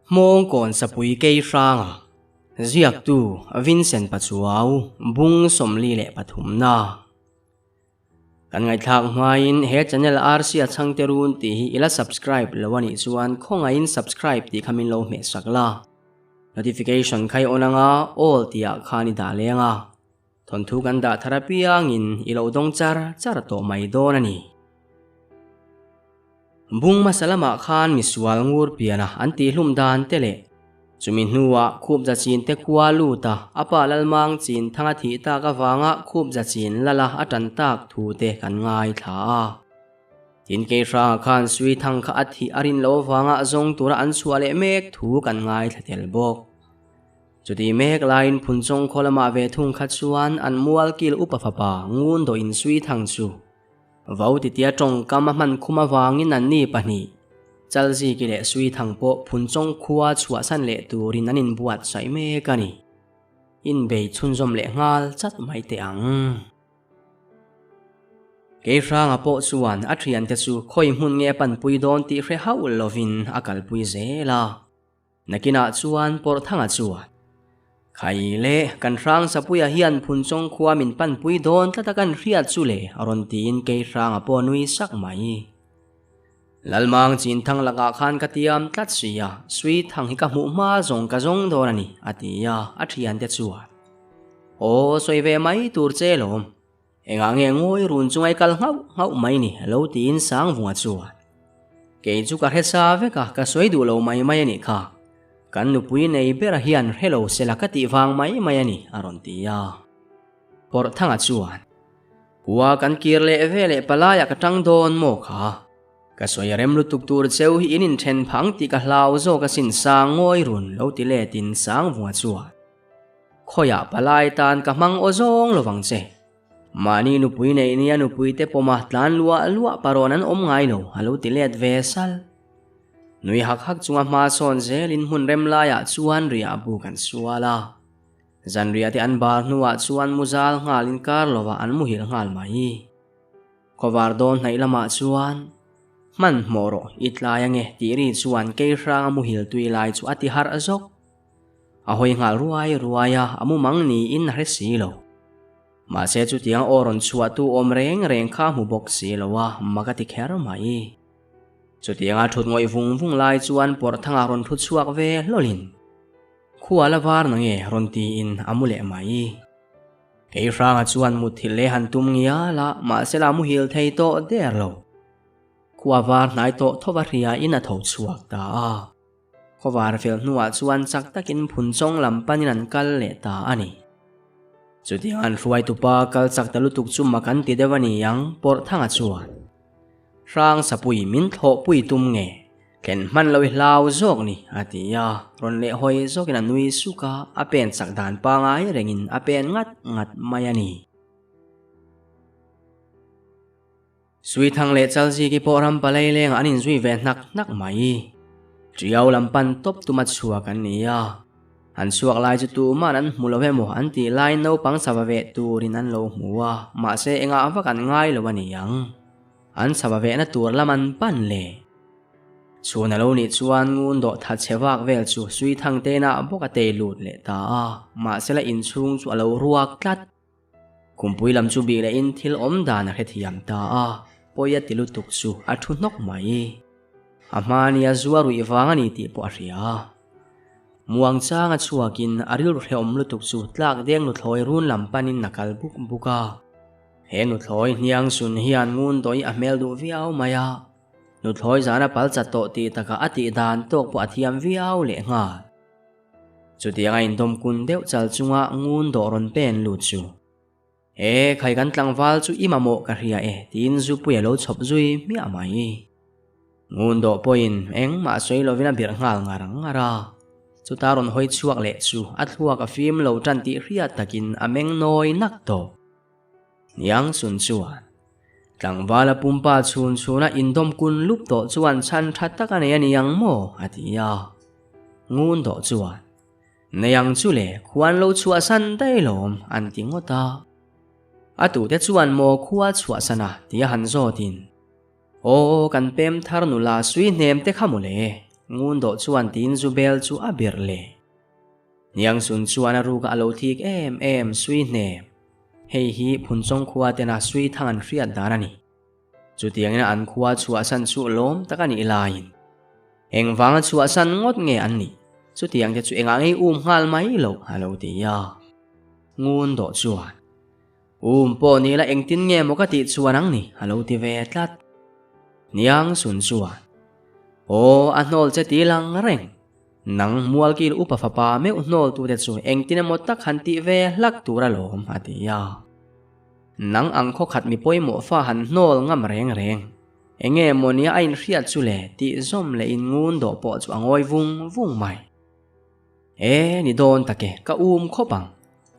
Hmawngkawn Sapui Kei Hranga, Ziaktu Vincent Pachuau, Bung 43 na. Kan ngaihthlak hmain he channel RC a chhangte run tih hi ila subscribe lo anih chuan khawngaihin subscribe tih kha min lo hmehsak la. Notification kha i on anga all tihah khan i dah leng a. Thawnthu kan dah thar apiangin i lo dawng char char tawh mai dawn a ni. Bung hmasa lamah khan misual ngur piana an tihhlum dan te leh chumi hnuah Khupza chin te khua lut a, a pa Lalmang chin thanga thih tak avanga Khupza chin lala a tan tak thu te kan ngaithla a. Tin Keihranga khan Suithang kha a thih a rin loh avanga zawng tura an chhuah leh mek thu kan ngaithla tel bawk. Chuti mek laiin Phunchawng khaw lamah ve thung kha chuan an mualkil upa fapa ngun dawhin Suithang chu Vau titia tawngkam a hman khum avangin anni pahnih, Chalziki leh Suithang pawh Phunchawng khua chhuahsan leh turin an inbuatsaih mek a ni. Inbei chhunzawm leh nghal chat mai teh ang. Keihranga pawh chuan a thiante chu khawi hmun nge panpui dawn tih hre hauh lovin a kalpui zel a. Nakinah chuan Pawrhthanga chuan, Khai le, kan hrang Sapuia hian Phunchawng khua min panpui dawn tlat a kan hriat chu le, a rawn tiin Keihranga pawh nui sak mai. Lalmang Chinthang lakah khan ka tiam tlat si a, Suithang hi ka hmuh hma zawng ka zawng dawn a ni, a ti a, a thiante chuan, Aw, sawi ve mai tur che lawm. Engah nge ngawi run chunga i kal nghauh nghauh mai ni? Lo tiin Sangvunga chuan, Kei chu ka hre sa vek a, ka sawi duh lo mai mai a nih kha. Kan nupui nei bera hian hre lo sela ka tih vang mai mai a ni, a rawn ti a. Pawrhthanga chuan, Khua kan kir leh ve leh palaiah ka tang dawn maw kha? Ka sawi rem lutuk tur cheu hi in inthen phang tih ka hlau zawk asin Sang ngawi run lo ti letin Sangvunga chuan, Khawiah palai tan ka hmang aw zawng lo vang che. Mahni nupui neih nia nupui te pawma tlan luah luah parawn an awm ngai lo, a lo ti let ve sal. Nui hak hak chunga hma sawn zelin hmun rem laiah chuan riah bu kan sual a. Zanriah te an bar hnuah chuan muzal nghalin kar lovah an muhil nghal mai. Khawvar dawn hnaih lamah chuan, Hmanhmawh rawh, i tlai ange tih ri chuan Keihranga muhil tui lai chu a ti harh zawk. A hawi nghal ruai ruai a, a mumang niin a hre si lo. Mahse chutiang aw rawn chhuah tu awm reng reng kha a hmu bawk si lo a, mak a ti kher mai. Chutianga thut ngawih vung vung lai chuan Pawrhthanga rawn thu chhuak ve hlawlin, Khua la var na nge rawn tiin a mu leh mai. Keihranga chuan mutthilh leh han tum ngial a, mahse la muhil thei tawh der lo. Khua var hnai tawh thova hriain a tho chhuak ta a. Khawvar fel hnuah chuan chak takin Phunchawng lam panin an kal leh ta a ni. Chutiang an hruaitupa kal chak ta lutuk chu mak an ti deuh a ni ang, Pawrhthanga chuan. Hrang Sapui min thlawhpui tum nge? Thlen hman lo i hlau zawk ni, a ti a, rawn leh hawi zawkin a nui suk a, a pen chak dan pangai rengin a pen ngat ngat mai a ni. Suithang leh Chalziki pawh ram palai lengah an inzui ve hnak hnak mai. Ṭiau lam pan tawp tuma chhuak an ni a. An chhuak lai chu tuman an hmu lo emaw an tih laiin naupang chhava veh turin an lo hmu a, mahse engah vak an ngai lo a ni ang. An chhava vehna tur lam an pan le. Chhun a lo nih chuan ngun dawh that chhe vak vel chu Suithang tena bawk a tei lut leh ta a, mahse la inchhung chu a lo ruak tlat. Khumpui lam chu bih lehin thil awm dan a hrethiam ta a, pawi a ti lutuk chu a thu hnawk mai. A hmania zua ruih vang a ni tih pawh a hria. Muangchang a chhuakin a rilru hrehawm lutuk chu tlak deng nuthlawi run lam panin a kal buk buk a. He nuthlawi hniang sun hian ngun dawih a hmel duh viau mai a, nuthlawi zana pal chat tawh tih takah a tih dan tawk pawh a thiam viau lehnghal. Chutiang a indawm kun deuh chal chunga ngun dawh rawn pen lut chu. E, khai kan tlangval chu i mamawh ka hria e, tiin Zupui a lo chhawp zui hmiah mai. Ngun dawh pawhin engmah sawi lovin a birh nghal ngar ngar a. Chuta rawn hawi chhuak leh chu a thluak a fim lo tan tih hriat takin a meng nawi nak tawh. Niang sun chuan tlangvala pumpa chhun chhuna indawm kun lup tawh chuan chhan tha tak a nei a ni ang maw? a ti a. Ngun dawh chuan, Nei ang chu le, khuan lo chhuahsan daih lawm, an ti ngawt a. A tute chuan maw khua chhuahsan a? tia han zawtin, Aw, kan pem thar nula sui hnem te kha maw le? Ngun dawh chuan tiin zu bel chu a birh leh. Hniangsun chuan a ruka a lo thik em em sui hnem. Hei hi Phunchawng khua tena sui thang an hriat dan a ni. Chutiangin an khua chhuahsan chu lawm tak a nih laiin engvanga chhuahsan ngawt nge an nih? Chutiang te chu engah ngei um nghal mai loh a lo ti a. Ngun dawh chuan, Um pawh ni la engtin nge maw ka tih chuan ang ni a lo ti ve tlat. Hniangsun chuan, Aw a hnawl che ti lang reng. Nang Mualkil upa fapa meuh hnawl tute chu engtin emaw tak han tih ve hlak tur alawm a ti a. Nang ang khawkhat mi pawimawh fa han hnawl ngam reng reng. Enge maw nia a inhriat chu le tih zawm leh in ngun dawh pawh chu a ngawi vung vung mai. E ni dawn tak e, ka um khawp ang.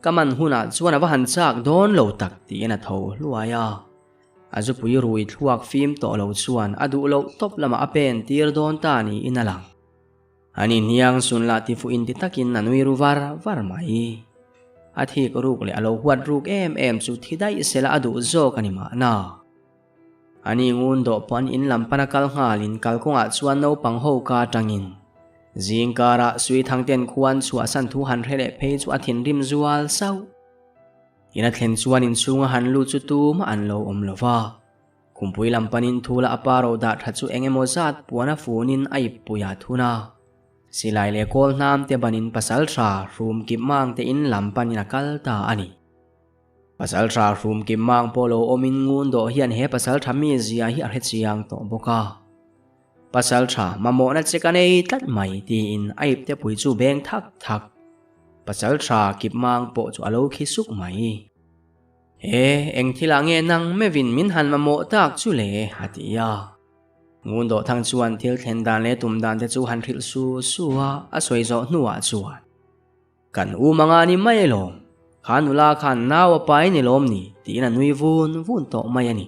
Ka man hunah chuan a va han chak dawn lo tak tiin a tho hluai a. A zupui rui thluak fim tawh lo chuan a duh loh tawp lamah a pen tir dawn ta niin a lang. An inhniang sun lah ti fuh inti takin a nui ru var var mai. A thik ruk leh a lo huat ruk em em chu thi daih sela a duh zawk a ni mahna. Ani ngun dawh pawh an in lam pana kal nghalin kalkawngah chuan naupang ho ka atangin zingkarah Suithangten khuan chhuahsan thu han hre leh phei chu a thinrim zual sauh. In a thlen chuan inchhunga han lut chu tumah an lo awm lova. Khumpui lam panin thula a pa ro dah tha chu eng emaw zat puan a funin a ip pui a thun a. Silai leh kawl hnam te banin pasal tha hrum kip mang te in lam panin a kal ta a ni. Pasal tha hrum kip mang pawh lo awmin ngun dawh hian he pasal tha mi zia hi a hre chiang tawh bawk a. Pasal tha mamawhna che ka nei tlat mai tiin a ip te pui chu beng thak thak. Pasal tha kip mang pawh chu a lo khi suk mai. He, eng thilah nge nang mevin min han mamawh tak chu le? a ti a. Ngun Dawhthang chuan thil thlen dan leh tum dan te chu han hrilh su su a, a sawi zawh hnuah chuan, Kan u manga ni mai alawm, kha nula khan nau a pai ni lawm ni? tiin a nui vun vun tawh mai a ni.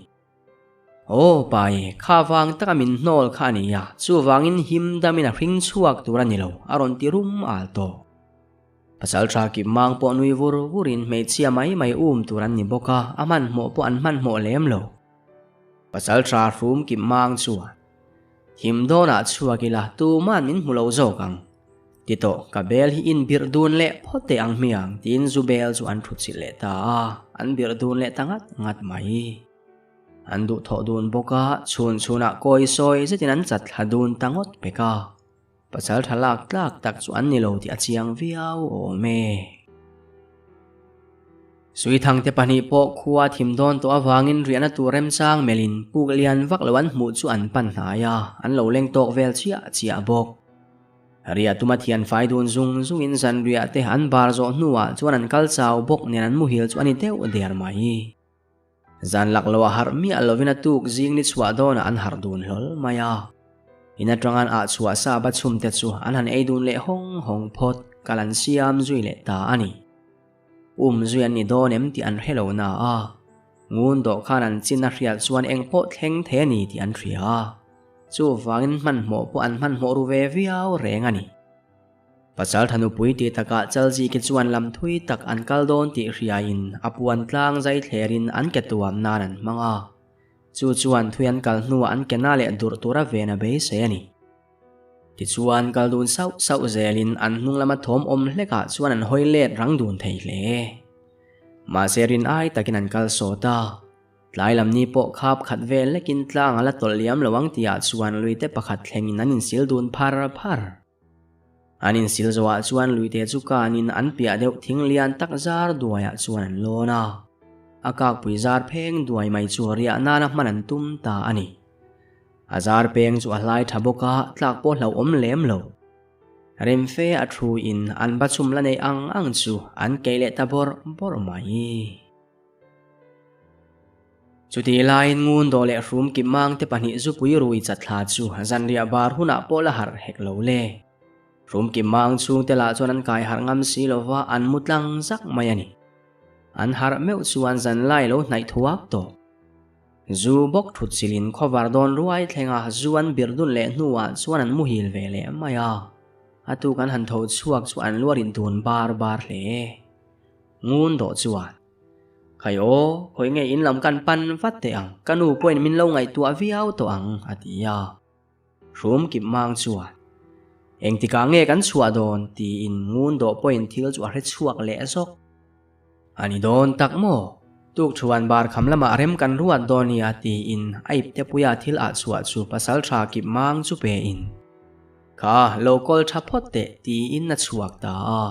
Aw pai, kha vang taka min hnawl kha a ni a, chuvangin him damin a hring chhuak tur a ni lo, a rawn ti rum al tawh. Pasal tha kip mang pawh nui vur vurin hmeichhia mai mai um tur an ni bawk a, a hmanhmawh pawh an hmanhmawh lem lo. Pasal tha hrum kip mang chuan, Thim dawnah chhuak ila tuman min hmu lo zawk ang. Ti tawh, ka bel hi in birh dun leh phawt teh ang hmiang tiin zu bel chu an thutchilh leh ta a, an birh dun leh ta ngat ngat mai. An duhthawh dun bawk a, chhun chhunah kawi sawi zetin an chat thla dun ta ngawt pek a. Pasal tha lak tlak tak chu an ni lo tih a chiang viau awm e. Suithangte pahnih pawh khua thim dawn tawh avangin riahna tur remchang melhin puk lian vak lo an hmuh chu an pan hnai a, an lo leng tawk vel chiah chiah bawk. Riah tuma thian fai dun zung zungin zanriah te an bar zawh hnuah chuan an kal chau bawk nen an muhil chu a ni deuh der mai. Zan lak loh a harh miah lovin a tuk zing ni chhuah dawnah an harh dun hlawl mai a. In atanga an ah chhuah sa ba chhum te chu an han ei dun leh hawng hawng phawt, kal an siam zui leh ta a ni. Um zui an ni dawn em tih an hre lo na a, ngun dawh khan an chin a hriat chuan eng pawh thleng thei a ni tih an hria a, chuvangin hmanhmawh pawh an hmanhmawh ru ve viau reng a ni. Pasal tha nupui tih takah Chalziki chuan lam thui tak an kal dawn tih hriain a puan tlang zai thlerin an ke tuam nan an hmang a. Chu chuan thui an kal hnuah an ke na leh durh tura ven a beisei a ni. Tichuan kal dun sauh sauh zelin an hnung lama thawm awm hlekah chuan an hawi let rang dun thei hle. Mahse rin ai takin an kal sawt a. Tlai lam ni pawh khap khat vel lekin tlang a la tawlh liam lo ang tihah chuan luite pakhat thlengin an insil dun phar phar. An insil zawhah chuan luite chu kanin an piah deuh thing lian tak zar duaiah chuan an lawn a. A kakpui zar pheng duai mai chu riah nana hman an tum ta a ni. A zar peng chu a hlai tha bawk a, tlak pawh hlauhawm lem lo. Remfe a thu in an ba chhum la nei ang ang chu an keih leh ta bawrh bawrh mai. Chutih laiin ngun dawh leh hrum kip mang te pahnih zupui rui chat thla chu zanriah bar hunah pawh la harh hek lo le. Hrum kip mang chhungte lah chuan an kai harh ngam si lova an mu tlang zak mai a ni. An harh meuh chuan zanlai lo hnaih thuak tawh. Zu bawk thut chilhin khawvar dawn ruai thlenga zu an birh dun leh hnuah chuan an muhil ve leh mai a. A tuk an han tho chhuak chu an luarin dun bar bar hle. Ngun dawh chuan, Khai aw, khawi nge in lam kan pan vat teh ang, ka nu pawhin min lo ngaihtuah viau tawh ang, a ti a. Hrum kip mang chuan, Engtikah nge kan chhuah dawn? tiin ngun dawh pawhin thil chu a hre chhuak leh zawk. A ni dawn tak maw? Tukṭhuan bar kham lamah rem kan ruat dawn nia tiin a iptepuia thil ah chhuah chu pasalṭha kip mang chu pein, Kha, lo kawl ṭha phawt teh tiin a chhuak ta a.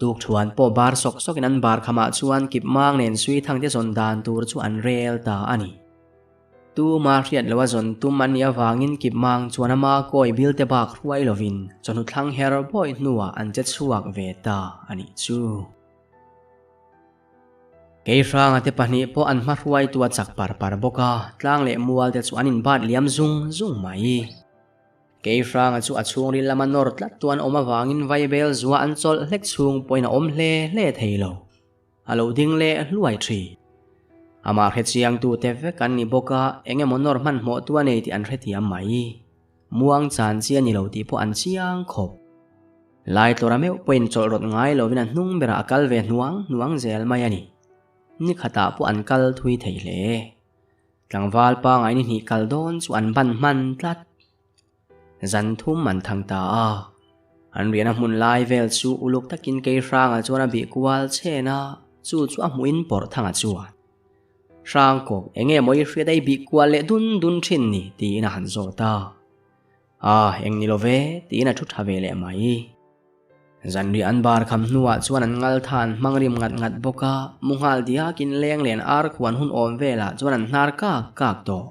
Tukṭhuan pawh bar sawk sawkin an bar khamah chuan kip mang nen Suithangte zawn dan tur chu an rel ta a ni. Tuma hriat loha zawn tum an nih avangin kip mang chuan ama kawi bilte bak hruai lovin chawhnu thlang her bawi hnuah an che chhuak ve ta a nih chu. Keihranga te pahnih pawh an hma hruaitu a chak par par bawk a, tlang leh mual te chu an inbat liam zung zung mai. Keihranga chu a chhungril lama nawr tlat tu an awm avangin vaibel zua an chawlh hlek chhung pawhin a awm hle hle thei lo. A lo ding leh hluai thin. Amah hrechiangtute vek an ni bawk a, eng emaw nawr hmanhmawh tu a nei tih an hrethiam mai. Muang chan chi a ni lo tih pawh an chiang khawp. Laitlawra meuh pawhin chawlh rawt ngai lovin a hnung berah a kal ve hnuang hnuang zel mai a ni. Ni khatah pawh an kal thui thei hle. Tlangval pangai ni hnih kal dawn chu an ban hman tlat. Zan thum an thang ta a. An riahna hmun lai vel chu uluk takin Keihranga chuan a bih kual chhen a, chu chu a hmuhin Pawrhthanga chuan, Hrangkawk, enge maw i hriat a i bih kual leh dun dun thin ni? tiin a han zawt a. A, eng ni lo ve, tiin a thu tha ve leh mai. Zanriah an bar kham hnuah chuan an ngal tha an hmang rim ngat ngat bawk a, mu nghal diakin leng len ar khuan hun awm velah chuan an hnar kak kak tawh.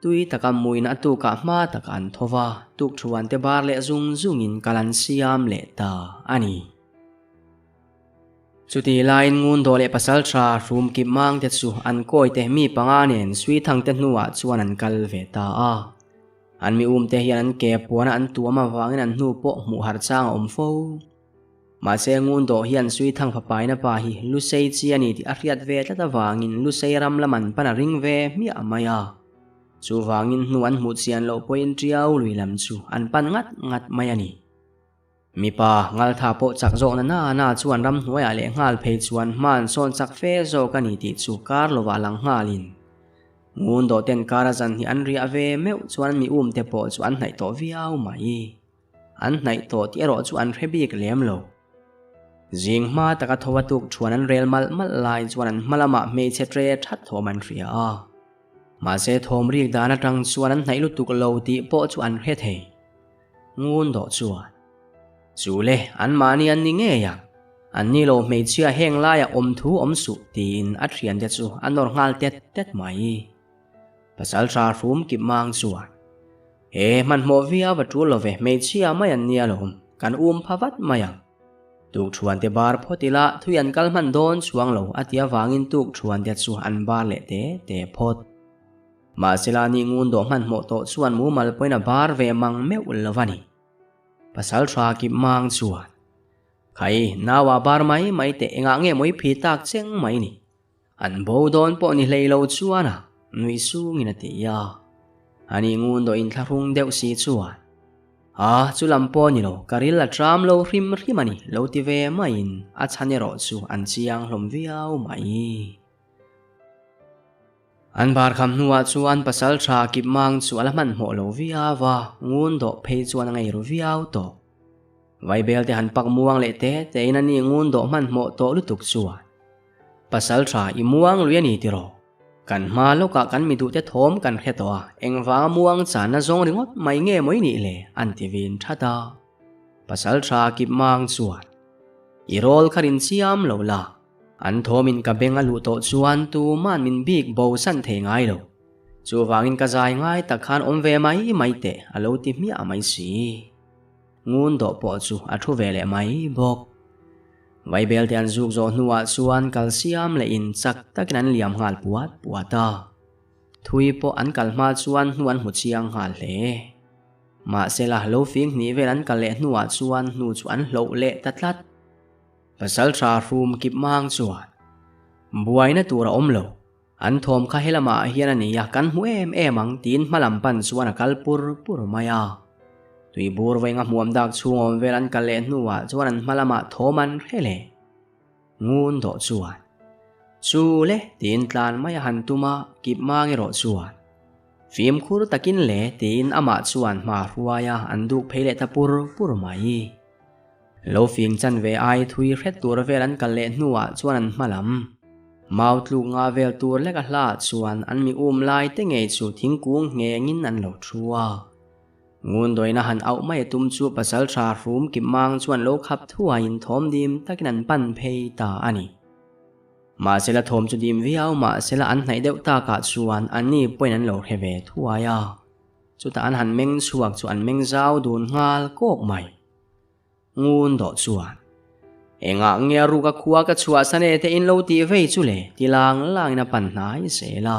Tui taka muin a tukah hma takah an tho va, tukthuan te bar leh zung zungin kal an siam leh ta a ni. Chutih laiin Ngundawh leh Pasalṭha hrum kip mangte chu an kawite mi panga nen Suithangte hnuah chuan an kal ve ta a. An mi umte hian an ke puana an tuam avangin an hnu pawh hmuh har chang a awm fo. Mahse Ngundawh hian Suithang fapaina pa hi Lusei chi a ni tih a hriat ve tlat avangin Lusei ram lam an pan a ring ve hmiah mai a. Chuvangin hnu an hmuh chian loh pawhin Ṭiau lui lam chu an pan ngat ngat mai a ni. Mipa, ngaltha pawh chak zawk na na na chuan ramhnuaiah leh nghal phei chuan hman sawn chak fe zawk a ni tih chu kar lovah lang nghalin. Ngun dawh ten kar a zan hi an riah ve meuh chuan mi um te pawh chu an hnaih tawh viau mai. An hnaih tawh tih erawh chu an hre bik lem lo. Zing hma taka tho a tuk thuan an rel malh malh lai chuan an hma lamah hmeichhe tre that thawm an hria a. Mahse thawm rik dan atang chuan an hnaih lutuk lo tih pawh chu an hre thei. Ngun dawh chuan, Chu le, anmahni an ni ngei ang. An ni lo hmeichhia heng laiah awm thu awm suh, tiin a thiante chu a nawr nghal tet tet mai. Pasalṭha hrum kip mang chuan, He hmanhmawh viau a ṭul lo ve, hmeichhia mai an nia lawm, kan um pha vat mai ang. Tukṭhuante bar phawt ila thui an kal hman dawn chuang lo a ti avangin tukṭhuante chu an bar leh te te phawt. Mahsela ni ngun dawh hmanhmawh tawh chuan mumal pawhin a bar ve mang meuh lo a ni. Pasal tha kip mang chuan, Khai, naua bar mai mai teh engah nge mawi phi tak cheng mai ni? An bo dawn pawh ni hlei lo chuan a, nui sungin a ti a. Ani ngun dawh inthlahrung deuh si chuan, A, chu lam pawh ni lo, ka ril a tram lo hrim hrim a ni, lo ti ve maiin a chhan erawh chu an chiang hlawm viau mai. An bar kham hnuah chuan pasal tha kip mang chu a la hmanhmawh lo viau a, ngun dawh phei chuan a ngei ru viau tawh. Vaibel te han pak muang leh te tein a ni ngun dawh hmanhmawh tawh lutuk chuan, Pasal tha i muang lui a ni tiraw? Kan hma lawkah kan mi duhte thawm kan hre tawh a, engvanga muang channa zawng ringawt mai nge maw i nih le? an ti vin that a. Pasal tha kip mang chuan, I rawl kha rin chiam lo la, An thawmin ka beng a luh tawh chuan tuman min bik bo san thei ngai lo. Chuvangin ka zai ngai tak khan awm ve mai mai teh a lo ti hmiah mai si. Ngun dawh pawh chu a thu ve leh mai bawk. Vaibel te an zuk zawh hnuah chuan kal siam leh in chak takin an liam nghal puat puat a. Thui pawh an kal hma chuan hnu an hmu chiang nghal hle. Mahsela lo fing hnih vel an kal leh hnuah chuan hnu chu an hloh leh ta tlat. Pasalṭha hrum kip mang chuan buaina tur a awm lo, an thawm kha helamah hian a ni a, kan hmu em em ang tiin hmalam pan chuan a kal pur pur mai a. Tuibur vawiinga hmuam dak chhung awm vel an kal leh hnuah chuan an hmalamah thawm an hre leh. Ngun dawh chuan, Chu le tiin tlan mai a han tum a, kip mang erawh chuan. Fimkhur takin le tiin amah chuan hma hruai a an duk phei leh ta pur pur mai. Lo fing chan ve ai thui hret tur vel an kal leh hnuah chuan an hma lam. Mau tluk nga vel tur lek a hla chuan an mi um lai te ngei chu thingkung nghengin an lo thu a. Ngundoina han auh mai a tum chu pasaltha hrum kip mang chuan lo khap thuaiin thawm dim takin an pan phei ta a ni. Mahsela thawm chu dim viau mahsela an hnaih deuh takah chuan anni pawhin an lo hre ve thuai a. Chutah an han meng chhuak chu an meng zau dun nghal kawk mai. Ngun dawh chuan, Engah nge a ruk a khua ka chhuahsan e te in lo tih vei chu le ti lang langin a pan hnai zel a.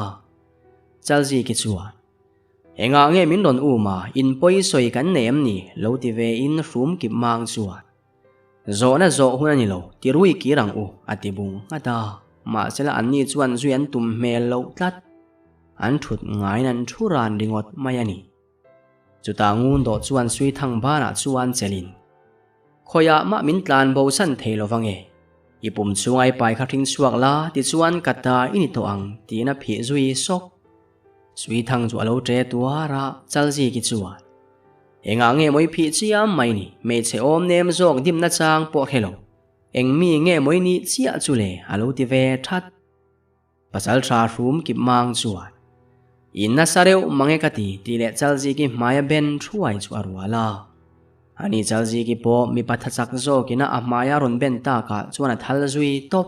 Chalziki chuan, Engah nge min rawn um a, in pawi sawi kan nei em ni? lo ti ve in hrum kip mang chuan, Zawhna zawh hun a ni lo, ti rui kir ang u, a ti bung nghat a. Mahsela anni chuan zui an tum hmel loh tlat. An thut ngaiin an thu ran ringawt mai a ni. Chutah ngun dawh chuan Suithang banah chuan chelin, Khawiah mah min tlan bo san thei lo vang e. I pum chhunga i pai kha hring chhuak la, tichuan ka ta i ni tawh ang, tiin a phih zui sawk. Suithang chu a lo ṭe tuar a, Chalziki chuan, Engah nge maw i phih chiam mai ni, hmeichhe awm nem zawk dimna chang pawh hre lo. Eng mi nge maw i nih chiah chu le, a lo ti ve ṭhat. Pasal tha hrum kip mang chuan, In nasa reuh mang e ka ti, tih leh Chalziki hmaia ben thuai chu a rual a. Ani Chalziki pawh mipa tha chak zawkina a hmaia rawn ben takah chuan a thal zui tawp.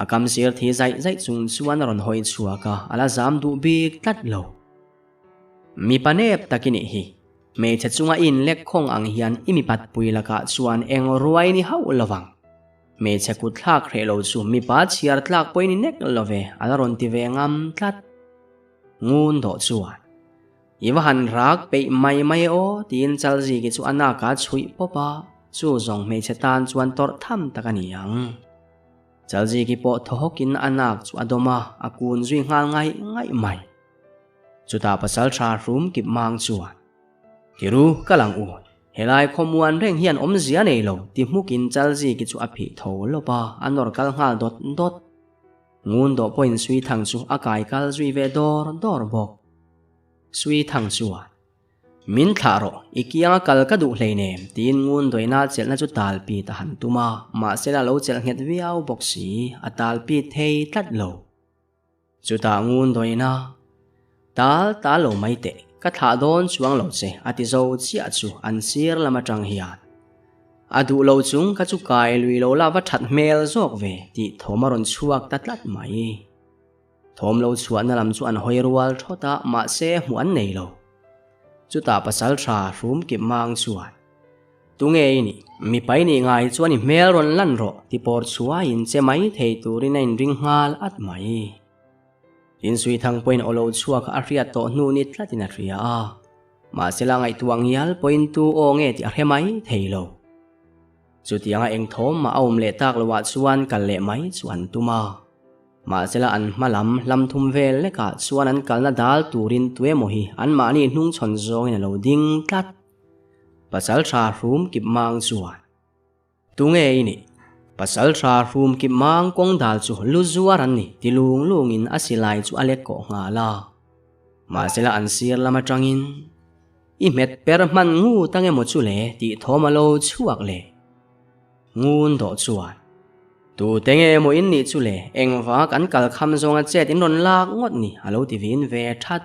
A kam sir thi zaih zaih chung chuan a rawn hawi chhuak a, a la zam duh bik tlat lo. Mipa nep tak i nih hi. Hmeichhe chunga i inlek khawng ang hian i mipat pui lakah chuan eng ruai ni hauh lovang. Hmeichhe kut thlak hreh lo chu mipa chhiar tlak pawhin i nek lo ve, a la rawn ti ve ngam tlat. Ngun dawh chuan, I va han rak peih mai mai e aw, tiin Chalziki chu a nak a chhuih pawp a, chu zawng hmeichhe tan chuan tawrh tham tak a ni ang. Chalziki pawh thaw hawkin a nak chu a dawm a, a kun zui nghal ngaih ngaih mai. Chutah pasaltha hrum kip mang chuan, Tiru, ka lang u, Helai khawmuan reng hian awmzia nei lo ti hmukin Chalziki chu a phih tho lawp a, a nawr kal nghal dawt dawt. Ngun dawh pawhin Suithang chu a kai kal zui ve dawr dawr bawk. Suithang chuan, Min thlah rawh, i kianga kal ka duh hleinem, tiin ngun dawina chelhna chu talpit a han tum a, mahse la lo chelh nghet viau bawk si, a talpit thei tlat lo. Chutah ngun dawina, Tal tal lo mai teh, ka thlah dawn chuang lo che, a ti zo chiah chu an sir lam atang hian. A duh lo chung kha chu kai lui lo la va that hmel zawk ve tih thawm a rawn chhuak ta tlat mai. Thawm lo chhuahna lam chu an hawi rual thawt a, mahse hmuh an nei lo. Chutah pasal tha hrum kip mang chuan, Tunge i nih? Mipa i nih ngai chuan i hmel rawn lan rawh ti pawr chhuaiin che mai thei turin a inring nghal at mai. Insuithang pawhin aw lo chhuak a hriat tawh hnu ni tlatin a hria a, mahsela ngaihtuah ngial pawhin tu aw nge tih a hre mai thei lo. Chutianga eng thawm mah a awm leh tak loah chuan kal leh mai chu an tum a. Mahsela an hma lam hlam thum vel lekah chuan an kalna dal turin tuemaw hi anmahni hnungchhawn zawngin a lo ding tlat. Pasal tha hrum kip mang chuan, Tunge i nih? Pasal tha hrum kip mang kawng dal chu lu zuar an ni ti lung lungin a silai chu a lek kawh nghal a. Mahsela an sir lam atangin, I hmet per hman ngu ta nge maw chu le tih thawm a lo chhuak le. Ngun dawh chuan, Tute nge maw in nih chu le, engvanga kan kal kham zawnga chet in rawn lak ngawt ni a lo ti vin ve that.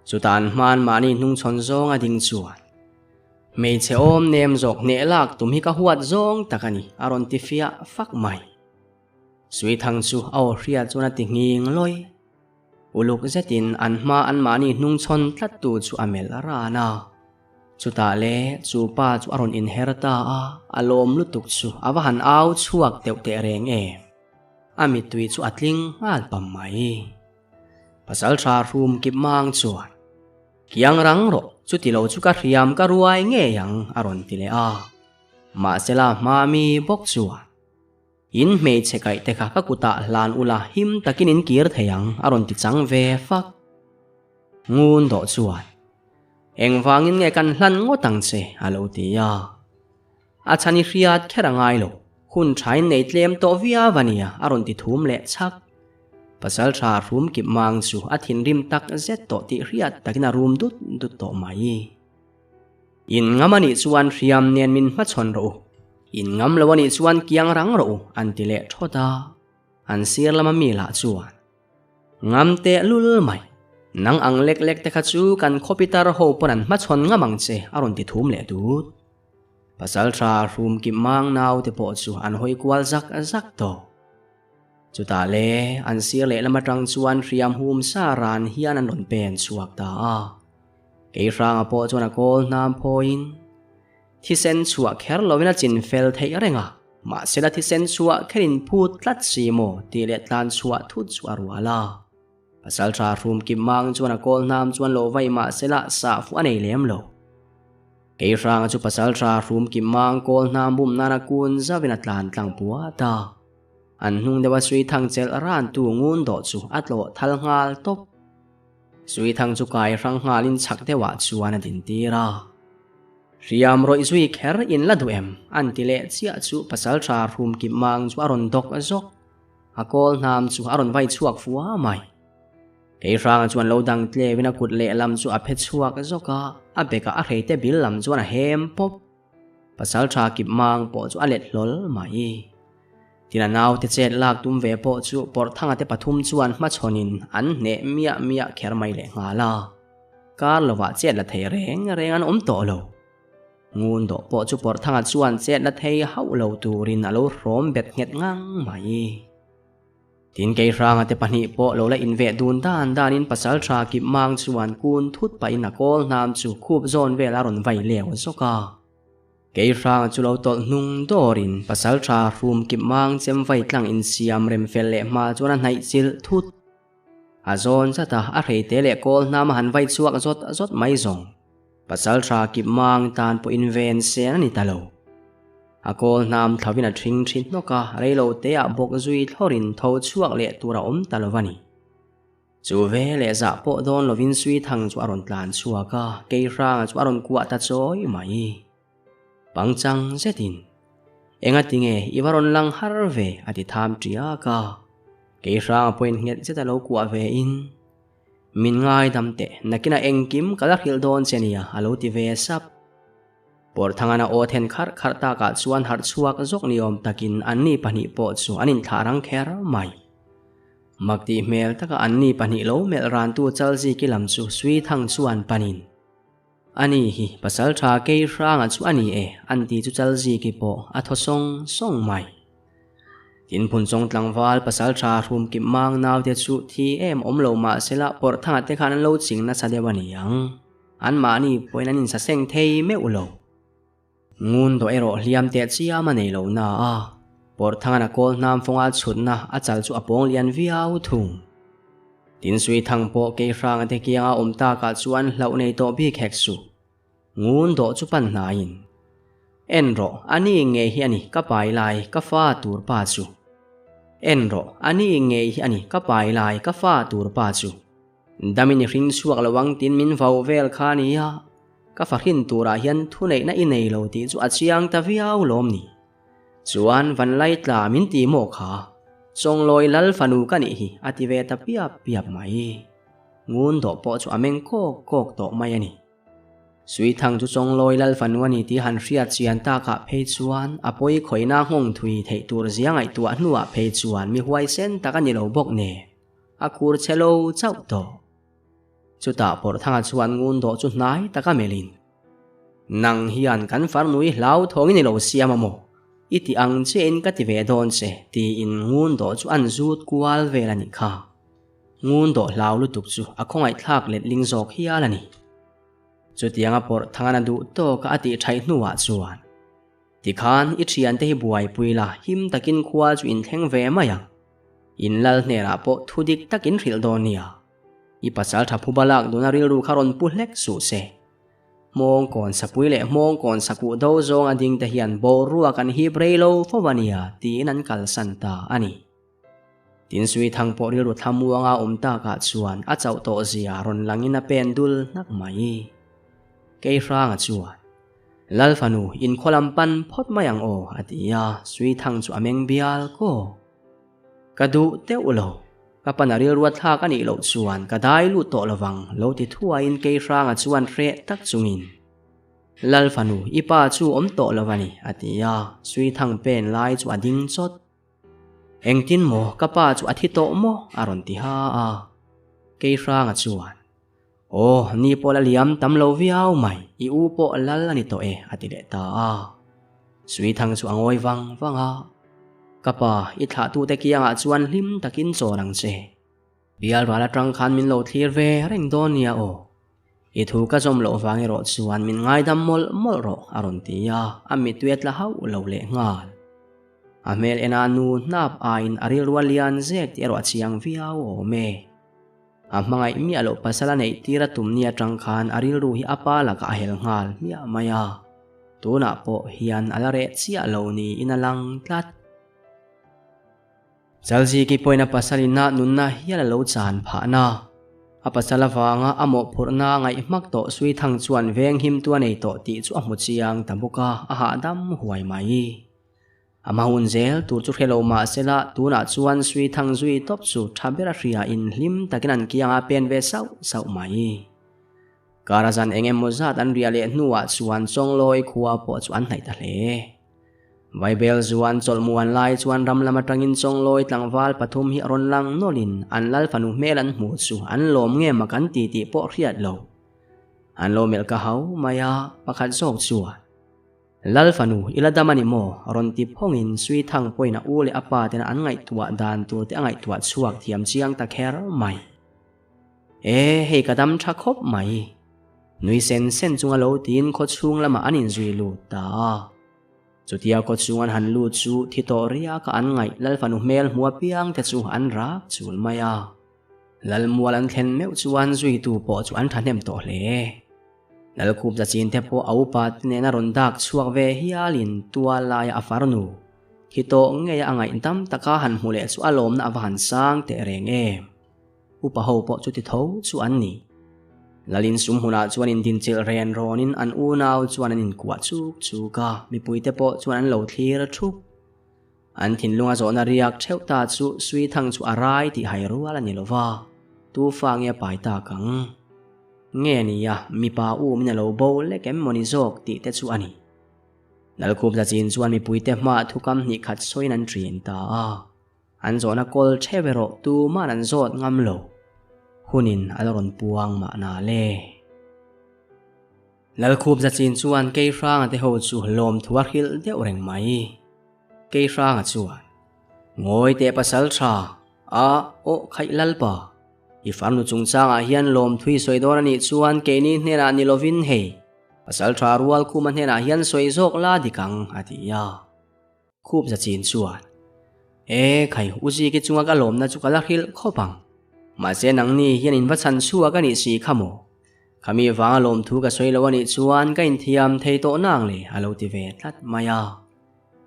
Chutah an hman mahni hnungchhawn zawng a ding chuan, Hmeichhe awm nem zawk hneh lak tum hi ka huat zawng tak a ni, a rawn ti fiah fak mai. Suithang chu a aw hriat chuan a ti nghing lawi. Uluk zetin an hma an mahni hnungchhawn tlattu chu a melh ran a. Chutah le chu pa chu a rawn inher ta a, a lawm lutuk chu a va han au chhuak deuh teh reng em. A mittui chu a tling nghal pam mai. Pasal tha hrum kip mang chuan, Kiang rang rawh, chuti lo chu ka hriam ka ruai ngei ang, a rawn ti leh a. Mahsela hma mi bawk chuan, In hmeichhe kaih te kha ka kutah hlan ula him takin in kir thei ang, a rawn ti chang ve fak. Ngun dawh chuan, Engvangin nge kan hlan ngawt ang che, a lo ti a. A chhan i hriat kher a ngai lo, hun thain nei tlem tawh viau a nia, a rawn ti thum leh chhak. Pasalṭha rum kip mang chu a thinrim tak zet tawh tih hriat takin a rum dut dut tawh mai. In ngam a nih chuan hriam nen min hmachhawn rawh u, in ngam lo a nih chuan kiang rang rawh u an ti leh thawt a. An sir lama mi lah chuan Ngam teh lul mai, nang ang lek lek te kha chu kan khawpitar ho pawn an hmachhawn ngam ang che a rawn ti thum leh dut. Pasalṭha rum kip mang nau te pawh chu an hawi kual zak zak tawh. Chutah le, an sir lehlam atang chuan hriam hum sa ran hian an rawn pen chhuak ta a. Keihranga pawh chuan a kawl hnam phawiin thisen chhuah kher lovin a chin fel theih reng a, mahsela thisen chhuah kherin phut tlat si maw tih leh tlan chhuah thut chu a rual a. Pasalṭha hrum kip mang chuan a kawl hnam chuan lo vai mahsela sah fuh a nei lem lo. Keihranga chu pasalṭha hrum kip mang kawl hnam bum nana kun zauhin a tlan tlang puat a. An hnung deuha Suithang chelh rantu ngun dawh chu a tlawh thal nghal tawp. Suithang chu kai hrang nghalin chhak deuhah chuan a dintir a. Hriam rawih zui kher in la duh em? an ti leh chiah chu pasalṭha hrum kip mang chu a rawn dawk zawk. A kawl hnam chu a rawn vai chhuak fua mai. Keihranga chuan lo dang tleuin a kut lehlam chu a phe chhuak zawk a, a bekah a hreite bil lam chuan a hem pawp. Pasalṭha kip mang pawh chu a let hlawl mai. Tin a naute chet lak tum ve pawh chu Pawrhthanga te pathum chuan hmachhawnin an hneh miah miah kher mai leh nghal a. Kar lovah chet la thei reng reng an awm tawh lo. Ngun dawh pawh chu Pawrhthanga chuan chet la thei hauh lo turin a lo hrawm bet nghet ngang mai. Tin Keihranga te pahnih pawh lo la inveh dun dan danin Pasalṭha kip mang chuan kun thut pahin a kawl hnam chu khup zawn vel a rawn vai leu zawk a. Keihranga chu lo tawlh hnung dawrin Pasalṭha hrum kip mang chem vai tlang insiam rem fel leh hma chuan a hnaih chilh thut. A zawn zat a, a hreite leh kawl hnam a han vai chhuak zawt zawt mai zawng. Pasalṭha kip mang tan pawh inven sen a ni ta lo. A kawl hnam thlauhin a ṭhing ṭhin hnawk a, reilo teah bawk zui thlawrin tho chhuak leh tur a awm ta lo a ni. Chu ve leh zah pawh dawn lovin Suithang chu a rawn tlan chhuak a, Keihranga chu a rawn kuah ta chawi mai. Pangchang zetin, Engatinge i va rawn lang har ve? a ti tham ṭiak a. Keihranga pawhin nghet zeta lo kuah vein, Min ngaidam teh, nakinah engkim ka la hrilh dawn che nia, a lo ti ve sap. Pawrthangana aw then kharh kharh takah chuan harh chhuak zawk ni awm takin anni pahnih pawh chu an inthlah rang kher mai. Mak tih hmel taka anni pahnih lo melh rantu Chalziki lam chu Suithang chuan panin, Ani hi pasaltha Keihranga chu a ni e, an ti chu Chalziki pawh a thaw sawng sawng mai. Tin Phunchawng tlangval pasaltha hrum kip mang naute chu thi em awm lo mahsela Pawrhthanga te khan an lo ching nasa deuh a ni ang. Anmahni pawhin an insaseng thei meuh lo. Ngun dawh erawh hliam teh chiam a nei lo na a, Pawrhthangan a kawl hnam fawnga chhutna a chal chu a pawng lian viau thung. Tin Suithang pawh Keihranga te kianga awm takah chuan hlauh nei tawh bik hek suh. Ngun dawh chu pan hnaiin, En rawh, a ni ngei hi a ni ka pai lai ka fa tur pa chu. En rawh, a ni ngei hi a ni ka pai lai ka fa tur pa chu. Damin i hring chhuak lo ang tiin min vau vel kha a nia, ka fahrin turah hian thuneihna i nei lo tih chu a chiang ta viau lawm ni. Chuan Vanlai tla min ti maw kha, Chawnglawi lal fanu ka nih hi a ti ve ta piap piap mai. Ngun dawh pawh chu a meng kawk kawk tawh mai a ni. Suithang chu Chawnglawi lal fanu a ni tih han hriat chian takah phei chuan a pawi khawihna nghawng thui theih tur zia ngaihtuah hnuah phei chuan mi huaisen tak a ni lo bawk nen. A khur che lo chauh tawh. Chutah Pawrhthanga chuan ngun dawh chu hnai taka melhin, Nang hian kan farnui hlau thawngin i lo siam a maw? I ti ang chiahin ka ti ve dawn che, tiin ngun dawh chu an zut kual vel a nih kha. Ngun dawh hlau lutuk chu a khawngaihthlak letling zawk hial a ni. Chutianga Pawrhthangana duh tawka a tih thaih hnuah chuan, Tikhan i thiante hi buaipui la, him takin khua chu in thleng ve mai ang. In lal hnenah pawh thu dik takin hrilh dawn nia. I pasal tha phuba lak duna rilru kha rawn pu hlek suh se. Hmawngkawn sapui leh hmawngkawn sakuh do zawng a ding te hian boruak an hip rei lo fo a nia tiin an kalsan ta a ni. Tin Suithang pawh rilru thlamuanga awm takah chuan a chauh tawh zia rawn langin a pen dul hnak mai. Keihranga chuan. Lal fanu, inkhaw lam pan phawt mai ang aw, a ti a, Suithang chu a meng bial kaw. Ka duh teuh lo. Ka pan a rilrua thlak a nih loh chuan ka dai lut tawh lovang lo ti thuaiin Keihranga chuan hreh tak chungin, Lal fanu, i pa chu awm tawh lo a ni, a ti a, Suithang pen lai chu a ding chawt. Engtin maw ka pa chu a thi tawh maw? a rawn ti ha a. Keihranga chuan, Aw, ni pawh la liam tam lo viau mai, i u pawh lal a ni tawh e, a ti leh ta a. Suithang chu a ngawi vang vang a, Ka pa, i thlahtute kiangah chuan hlim takin chawl ang che. Bial ral atang khan min lo thlir ve reng dawn nia aw. I thu ka zawm loh vang erawh chuan min ngaidam mawlh mawlh rawh, a rawn ti a, a mittui a tla hauh lo leh nghal. A hmel ena nu hnap aiin a rilru a lian zek tih erawh a chiang viau awm e. A hmangaih miah loh pasal a neih tir a tum ni atang khan a rilru hi a pa lakah a hel nghal hmiah mai a, tunah pawh hian a la reh chiah lo niin a lang tlat. Chalziki pawhin a pasal ina nunna hial a lo chan phahna. A pasal avanga a mawhphurhna a ngaih hmak tawh Suithang chuan venghimtu a nei tawh tih chu a hmu chiang ta bawk a, a hahdam huai mai. A hma hun zel tur chu hre lo mah sela tunah chuan Suithang zui tawp chu tha ber a hria in hlim takin an kiangah a pen ve sauh sauh mai. Kara zan eng emaw zat an riah leh hnuah chuan Chawnglawi khua pawh chu an hnaih ta hle. Vaibel zuan chawlh muan lai chuan ram lam atangin Chawnglawi tlangval pathum hi a rawn lang nawlhin an lal fanu hmel an hmuh chu an lawm nge mak an ti tih pawh hriat lo. An lo melh ka hau mai a, pakhat zawk chuan. Lal fanu, i la dam a ni maw? Rawn ti phawngin Suithang pawhin a u leh a pa tena an ngaihtuah dan tur te a ngaihtuah chhuak thiam chiang ta kher mai. E, hei ka dam tha khawp mai. Nui sen sen chunga lo tiin khaw chhung lamah an inzui lut ta a. Chutia khaw chhung an han lut chu thi tawh riaka an ngaih Lal fanu hmel hmu apiang te chu an rak chul mai a. Lalmual an thlen meuh chuan zuitu pawh chu an thahnem tawh hle. Lalkhup zachin te pawh a upa te nena rawn dak chhuak ve hialin tual laia a farnu hi tawh ngeia a ngaihdam taka han hmu leh chu a lawmna a va han sang teh reng em. Upa ho pawh chuti tho chu an ni. Lalin sum hunah chuan indinchilh ren rawnin an unau chuan an inkuah chuk chuk a, mipuite pawh chuan an lo thlir thup. An thinlunga zawhna riak theuh ta chu Suithang chu a rai tih hai rual a ni lo va, tu fa nge a pai tak ang? Nge nia, mipa umin a lo bo lek em mawni zawk tih te chu a ni. Lalkhup Zachin chuan mipuite hmaah thukam hnih khat sawiin an ṭin ta a, an zawhna kawl ṭheuh erawh tuma'n an zawt ngam lo. Hunin a la rawn puang mahna le. Lalkhup Zachin chuan Keihranga te ho chu lawmthu a hrilh deuh reng mai. Keihranga chuan, Ngawi teh pasal tha, a aw khaih lalpa. I farnu chungchangah hian lawmthu i sawi dawn a nih chuan keini hnenah ni lovin hei, pasal tha rual khuma hnenah hian sawi zawk la dik ang, a ti a. Khup Zachin chuan, E khai, u Ziki chunga ka lawmna chu ka la hrilh khawp ang. Mahse nangni hian in va chhan chhuak a nih si kha maw? Khami vanga lawmthu ka sawi lo a nih chuan ka inthiam thei tawh nang le, a lo ti ve tlat mai a.